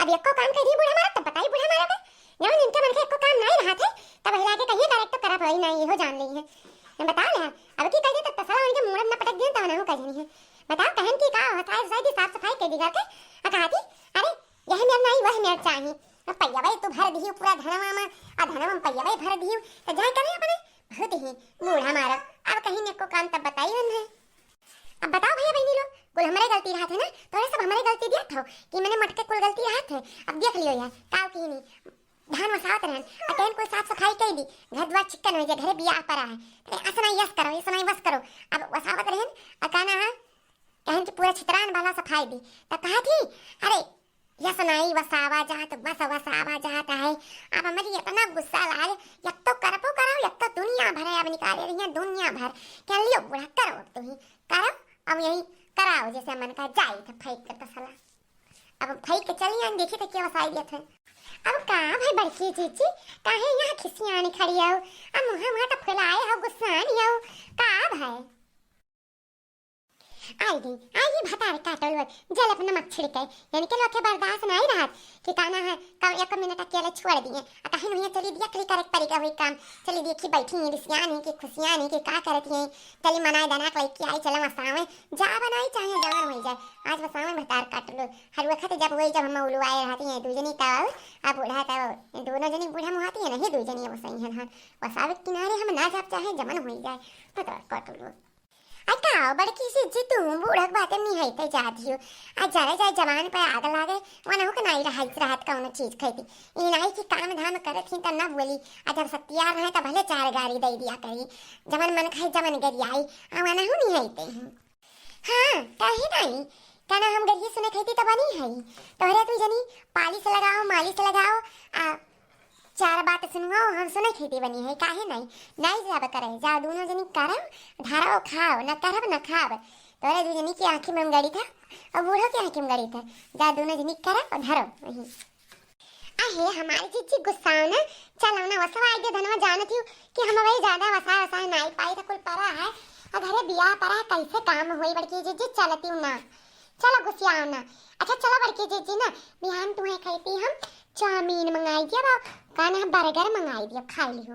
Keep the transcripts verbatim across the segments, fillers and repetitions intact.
अब एक्को काम कइ दी बूढ़ा मारा, तब बताई बूढ़ा मारा का। जब इनके मन के एक्को काम नाहीं रहत है, तब हिला के कहिए direct तो करब होई नाहीं, इहो जान ली है। हम बता ले, अब की कहिए तब तसला उनके मूड़ में न पटक दिए, तब ना कह जनी है। बताओ कहन की का होता है, साफ सफाई कइ दी घर के, आ कहा थी, अरे यह मेर नाहीं, वह मेर चाही। अब पइयवे तू भर दिहियो पूरा धनवा में, आ धनवा में पइयवे भर दिहियो, तो जाए करे अपने बहुत ही बूढ़ा मारा। अब कहीं ने को काम तब बताई हन है। अब बताओ भइया बहिनी लोग, कुल हमरे गलती रहत है ना, तोहरे सब हमरे गलती दिया था कि मने मटके कुल गलती रहत है। अब देख लियो यार, काव की नहीं, धान वसावत रहन, आ कहन कुल साफ सफाई कइ दी, घर द्वार चिक्कन होइ जाए, घरे बियाह परा है, तो असना यस करो, असना बस करो। अब वसावत रहन, आ कहना है, कहन कि पूरा छितरान वाला सफाई दी, तो कहा थी, अरे यस नाहीं वसावा जात, बस वसावा जात है। अब हमरी इतना गुस्सा लाग, एक तो करबो कराओ, एक तो दुनिया भर है, अब निकाले रही है दुनिया भर। कह लियो बूढ़ा, करो अब तुही, करो, अब यही कराओ जैसे मन का जाई था फेंक के तसला। अब फेंक के चली आन, देखी तो क्या वसाई दिया था। अब का भाई बड़की जीजी, काहे यहाँ खिसियानी खड़ी हो? अब मुँह मुँह तो फुलाए हो, गुस्सानी हो, का भाई? आई गई, आई गई भतार काटल हुए, जल अपना मत छिड़के, यानी कि लोग के बर्दाश्त नाहीं रहत कि कहना है, कब एक मिनट अकेले छोड़ दिए, आ कहीं नहीं चली दिया, कहीं करे पड़ी का हुई काम, चली देखी बैठी हैं, रिसियान है कि खुशियान है कि का करत हैं, चली मनाए दना के लेके आई, चलो वसावे, जा बनाई चाहे जवन हो जाए, आज वसावे भतार काटल हुए, हर वक्त जब हुई जब हम उलुआए रहती हैं, दू जनी तब, अब बूढ़ा तब, दोनों जनी बूढ़ा मुहाती है, नहीं दू जनी वसाई हैं, हाँ, वसावे के किनारे हम ना जाब चाहे जवन हो जाए, भतार काटल हुए। आई का हो बड़की जीजी, तू बूढ़क बाते में नहीं है ते जात हियो। आ जरे जाए जवान पे आग लागे, वनहु के नाहीं रहाई रहत कौनो चीज खैती। ई नाहीं कि काम धाम करत ही त ना बोली, आ जब सत्यार रहे त भले चार गारी दे दिया करी, जवन मन खाए जवन गरियाई, आ वनहु नहीं है ते ही। हाँ, काहे नाहीं, कहना हम गरिये सुने खैती त बनी है। तोहरे तू जनी पालिश लगाओ, मालिश लगाओ, आ चार बात सुनवाओ, हम सुने खेती बनी है, काहे नाहीं? नाहीं जाब करे, जा दोनों जनी करब, धरो खाओ, न करब न खाब। तोरे दू जनी की आँखी में हम गड़ी था, और बूढ़ो की आँखी में गड़ी था। जा दोनों जनी करब और धरो वहीं। अहे, हमारी जीजी गुस्साओ ना, चलो ना, वसवा आई दे धनवा, जानत हूँ कि हम वही ज्यादा वसा वसा नाहीं पाई था, कुल परा है, और घरे बियाह परा है, कैसे काम होई बड़की जीजी, चलती हूँ ना। चलो गुस्सियाओ ना। अच्छा चलो बड़की जीजी ना, बिहान तुम्हें कहती हम चाउमीन मंगाई दिया बा, कहना हम बर्गर मंगाई दिया, खाई लियो।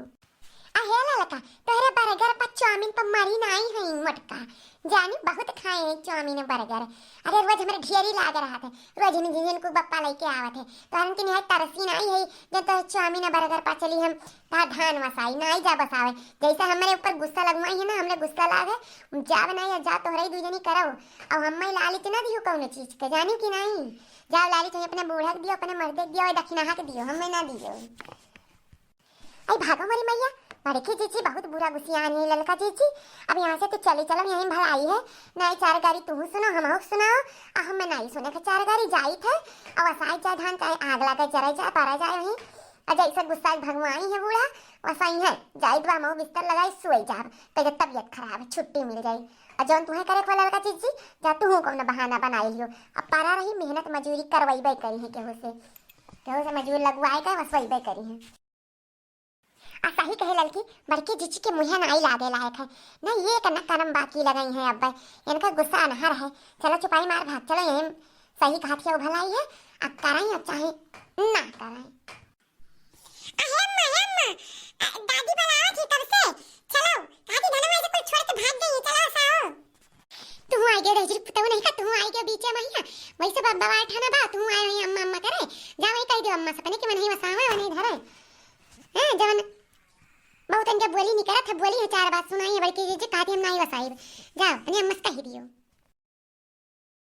अहे ललका, तोहरे बर्गर पर चाउमीन पर मरी नाहीं है मोटका, जानी बहुत खाए हैं चाउमीन बर्गर। अरे रोज हमरे ढेरी लाग रहा था, रोज इन जिन को बप्पा लेके आवत है, तोहरन के निहाय तरसी नाहीं है, जब तो चाउमीन बर्गर पर चली हम ता धान वसाई, नाहीं जा बसावे। जैसे हमरे ऊपर गुस्सा लगवाई है ना, हमरे गुस्सा लागे, जा बनाई, जा तोहरे ही दू जनी करो। अब हमें लालच ना दियो कौनो चीज के, जानी कि नाहीं? जाओ लालच है अपने बूढ़ा के दियो, अपने मर्दे के दियो, दक्षिणा के दियो, हमें ना दियो। आई भागो मोरी मैया, बड़की जीजी बहुत बुरा गुस्सियानी है ललका जीजी। अब यहाँ से तू चली चलो, यहीं भलाई है, नाहीं चार गारी तू सुनो, हम सुनाओ, आ हमें नाहीं सुने के चार गारी जाई थे। अब असाई जाए धान चाहे आग लगे, जरे जाए, परा जाए वहीं। और जैसे गुस्सा भगवाई है बूढ़ा, वैसा ही है। जाइत बा मऊ बिस्तर लगाई, सोई जाब। तेरे तबियत खराब है, छुट्टी मिल जाई। और जौन तुहे करे को ललका जीजी, जा तू कौनो बहाना बनाई लियो। अब पारा रही, मेहनत मजूरी करवाई बाई करी है केहू से, केहू से मजूर लगवाए के वसवाई बाई करी है। आ सही कहे ललकी, बड़की जीजी के मुँहे नाई लागे लायक है। न ये एक न करम बाकी लगाई है अब, इनका गुस्सा अनहर है। चलो चुपाई मार भाग, चलो यही सही कहा थी भलाई है। अब कराई, अब चाहे ना कराई। अहे अम्मा, हे अम्मा, अ, दादी बुलावत ही कब से। चलो, दादी धनवा से कुछ छोड़ के भाग गई, चलो साओ। तू आई गए रजरी पुतऊ नहीं का, तू आई गए बीचे में हिया। वैसे बाबा बवाल ठाना बा, तू आए हुई अम्मा अम्मा करे। जा वही कह दियो अम्मा से, अपने के मन ही वसावे, वही धरे। हाँ, जवन बहुत इनके बोली नहीं करत है, बोली है चार बात सुनाई है, बड़की जीजी कहती हम नाई वसाई। जाओ, अपने अम्मा से कह दियो।